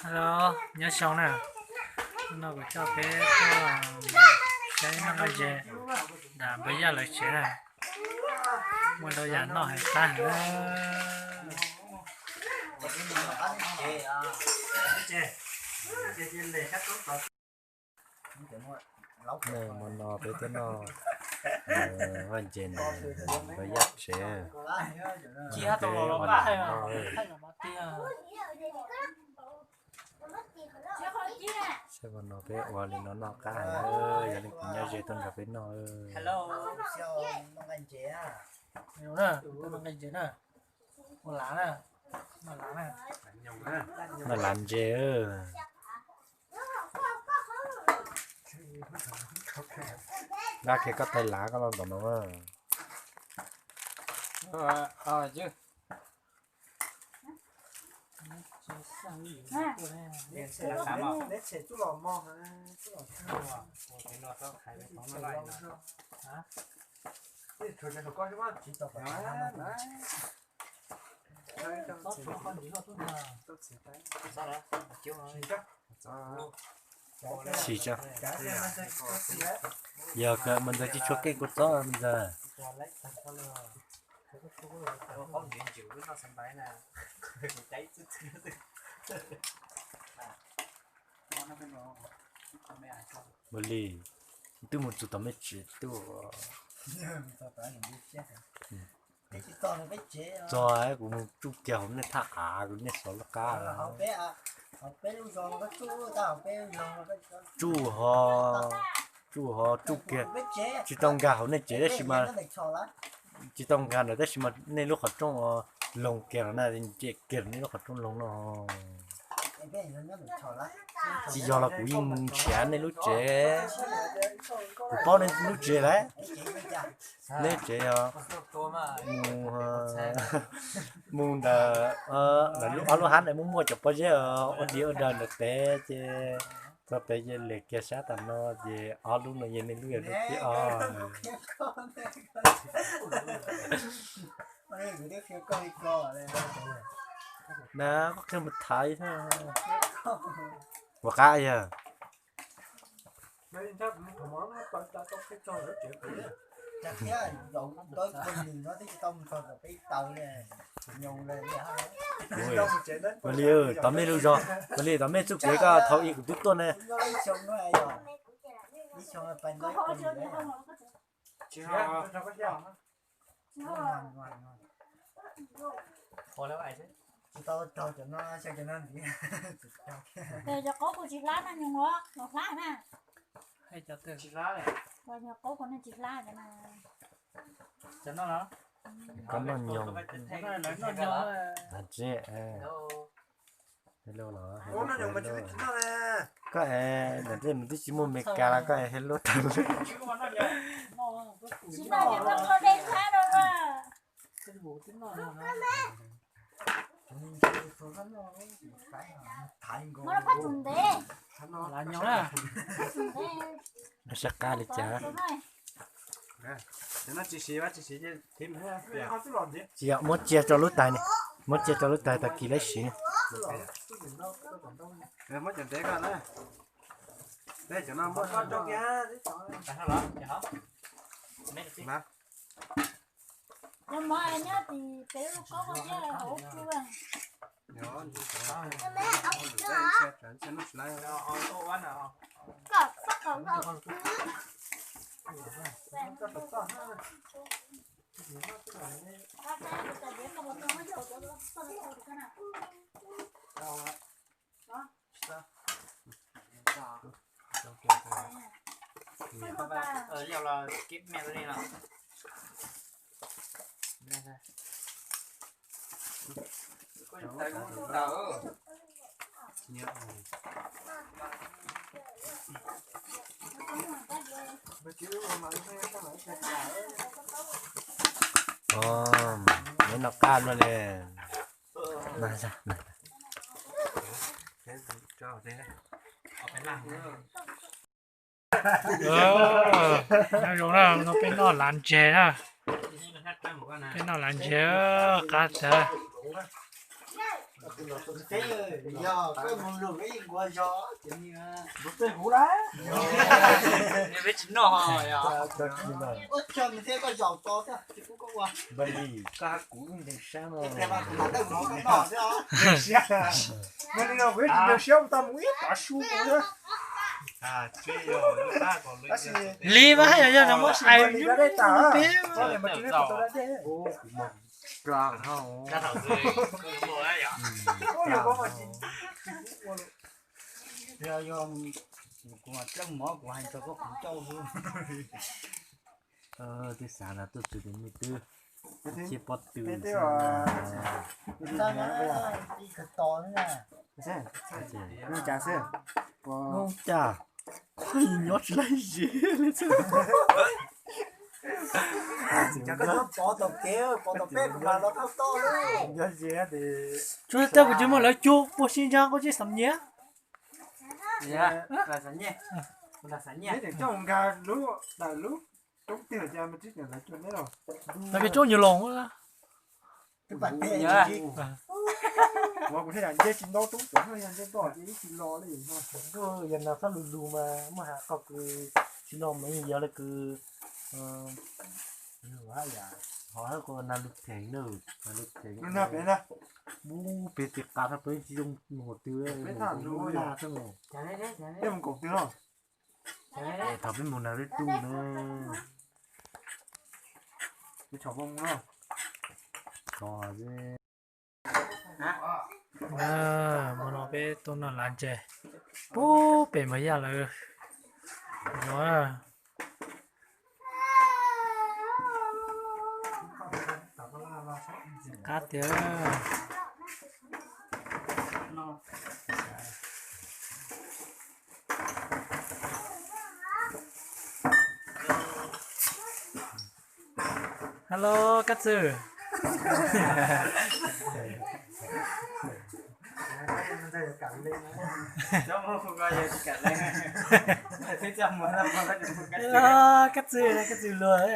Hello, nyob zoo na. Hnub no kuv coj peb tuaj saib noj nqaij ntses nram npawg Yaj lawv tsev na. Muaj ntau yam noj heev qab heev. Hmo no peb tuaj noj nqaij ntses nram npawg Yaj tsev. Saib hmo no peb ua li no noj qab heev, yog leej twg nyob ze tuaj nrog peb noj. Noj lav ntses. Nqa kiag koj tais lav koj los tom no na. Sim tso. Yog kawg mas ntxawg tsis tshua keej kua txob ntxawg. Ua li, twb mus txog tom me tsev tuaj. Txog kuv mus tsuj kiag hauv nej thaj av kuv nej xov lub qab. Tsuj ho, tsuj ho, tsuj kiag. Tsis tau nkag hauv nej tsev tab sis mas, tsis tau nkag ntawd tab sis mas nej lub qhov rooj loog kiag los na, nce kiag nej lub qhov rooj loog no. Tsis yog los kuv yeej mus nrhiav nej lub tsev, kuv paub nej lub tsev lawm. Nej tsev yog mus, mus ntawm, ntawm lub ob lub hab ntawd muaj muaj cov pob zeb ua di ua daws ntawm pem ces txog pem ces liam kiag sab tom no ces ob lub no yog nej lub yog lub thib ob. Na koj qhia mus thaiv thiab. Ua qab yog. Ua li, tom mej lub zog, ua li tom mej txuj kev koj thaum ub kuv twb tuaj ne. Cov qub kuv tsis hlab no, nyuag hlab na. Cov qub kuv tsis hlab. Koj noj nyoos. Hello los, koj es ntawm tej mus twb tsis muaj Meskas los koj es hello tag li. Sab qab li cas? Tsis yog, muab cia rau lub tais ne, muab cia rau lub tais tag kis lawv siv. Neb noj qab luaj li. Nyob zoo na, no peb noj lav ntses na. Peb noj lav ntses, qab tag. Yog koj mus lug ib nkuav zog ces nws Nws peb huv lawm. Nws peb tsis noj ho yog. Ua tsaug nws thiab koj zaum tos thiab tsis pub koj ua. Npawg Lis, koj hab kuv ib nteeg sab no. Npawg Lis no kuv ib tsis nteeg sab mus tau mus ib tav su mus na. Li mas yog yog no muab hais Npawg Lis da dej tas, peb kuv mos plas ho. Yog yog kuv mas txawj mov kuv hais txog koj kuv coj xwb. Twb xav na tuaj txug tus me twb thiab pob tw xwb. Ib kawg tos na. Ua cas xwb? Ua cas? Koj nyob tsis laij zes li xwb. Pov tom kev, pov tom peb kuv mam los thauj toj lauj. Tsuas tau kuv tsis muaj lawv cuag puag sib ntsaab koj tsis xam nyiaj. Neb tseem coj mus nkag lub dawm lub roob twg cas mas tsis nyiam lawv cuag neb los. Lawv peb roob nyuag los. Ua kuv thiaj yam nce tsis ntau roob cov no yog nce toj ces ib tsis los li. Yog nas txhob lug lug mas muaj has qhov kws tsis los mas yog li kws ho ko nas lug theem na, nas lug theem. Lub nag pem na. Ub, peb tiv qas tau peb tsis zoo mus qhov twg, peb thaj lub laj xwb mas. Peb mus kaum twg no? Thaum peb mus nag lub tuj na. Peb tshov poj mus no. Tshov xwb. Hmo no peb tuaj noj lav ntses pub pem Maiv Yaj lawv zos. Qab tiag. Hello, Kab Txwg. Hello, Kab Txwg, Kab Txwg luag.